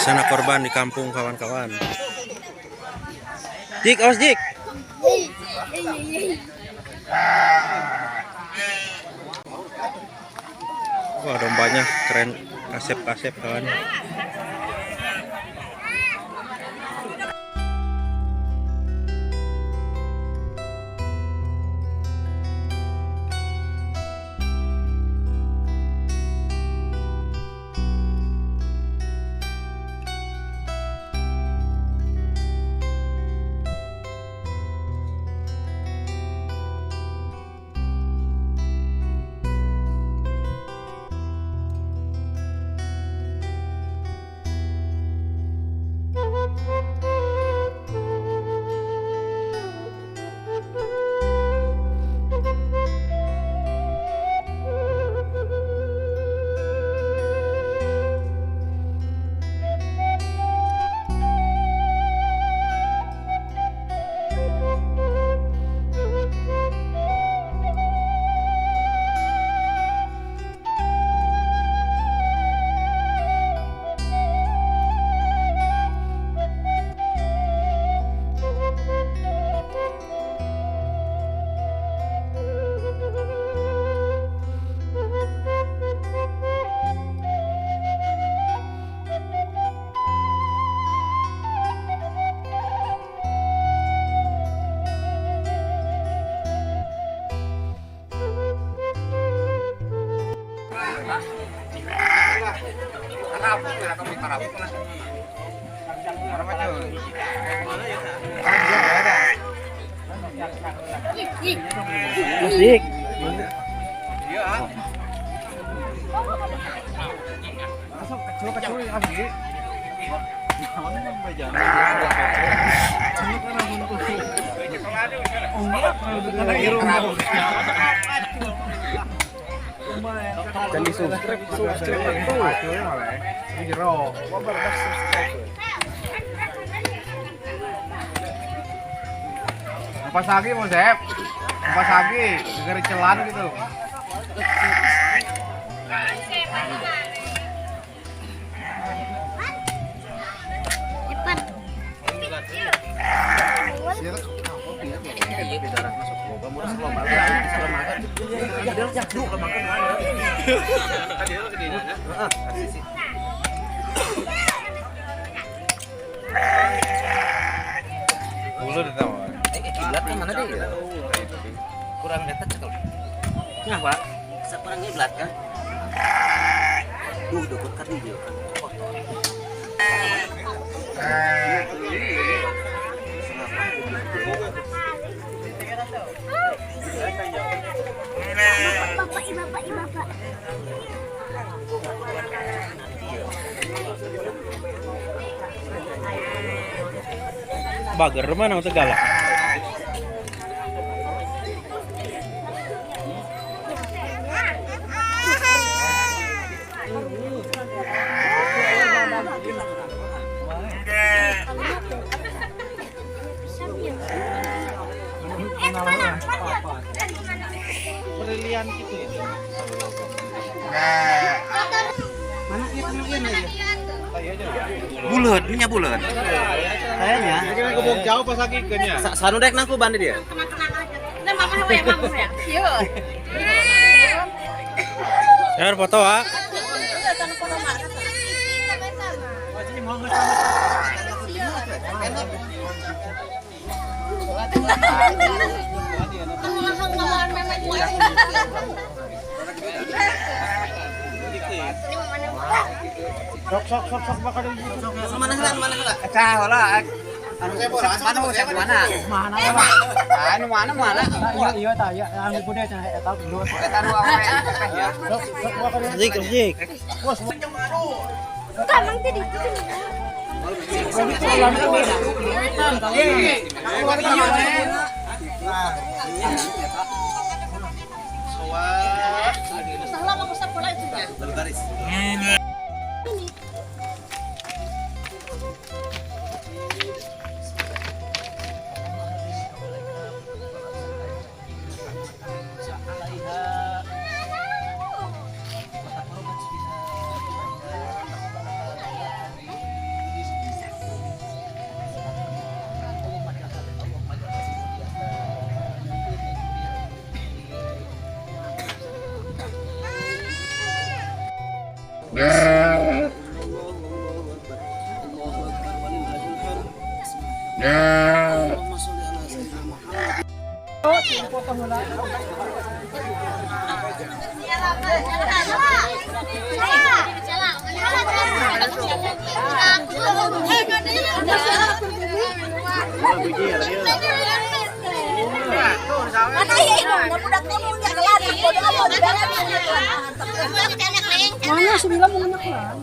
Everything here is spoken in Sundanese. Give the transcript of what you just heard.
Suasana korban di kampung, kawan-kawan. Jik, awas, Jik. Wah, dombanya keren, kasep-kasep, kawan. Jik. Jadi subscribe, subscribe tuh. Pas lagi mau Zep, pas lagi gara celan gitu. Cepat. Kiblat kan mana deh ya? Kurang eta cekel. Nah, Pak. Kurang kiblat kan? Duh, dukut kan dia kan. Bapak, bapak, bapak. Bager mana segala. Berlian gitu ya. Mana bulat, minyak bulat. Kayaknya. Kira kebong jauh pas lagi kenya. Sanu dek nangku bandi dia. Tenang-tenang aja. Nah, mama ya, mama ya. Yuk. Ya, foto, ah. Sok sok sok sok bakal gitu. Mana heula, mana heula? Cah wala. Anu mana mau siapa mana? Mana Anu mana mana. Iya iya ta ya anu bude cenah eta dulu. Eta nu awe ya. Sok sok bakal Jik, Jik. Kamang tadi itu. Berbaris. Mana sembilan mau anak lah.